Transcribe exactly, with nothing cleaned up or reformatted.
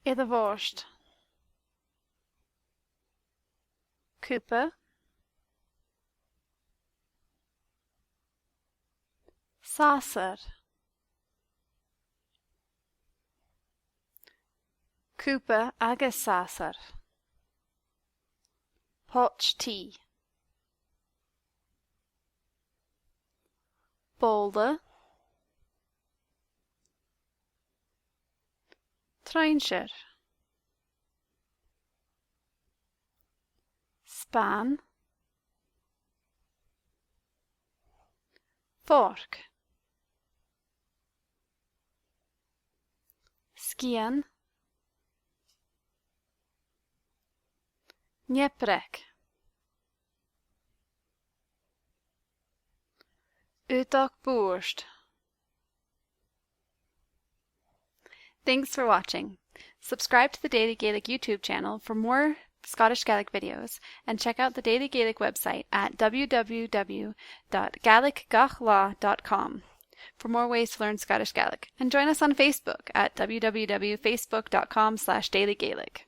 Air a' bhòrd. Cupa. Sàsair. Cupa agus sàsair. Poit tì. Bobhla. Truinnsear. Spàin. Forc. Sgian. Neapraig. Aodach bùird. Thanks for watching. Subscribe to the Daily Gaelic YouTube channel for more Scottish Gaelic videos, and check out the Daily Gaelic website at w w w dot gaelic gach latha dot com for more ways to learn Scottish Gaelic. And join us on Facebook at w w w facebook dot com slash daily gaelic.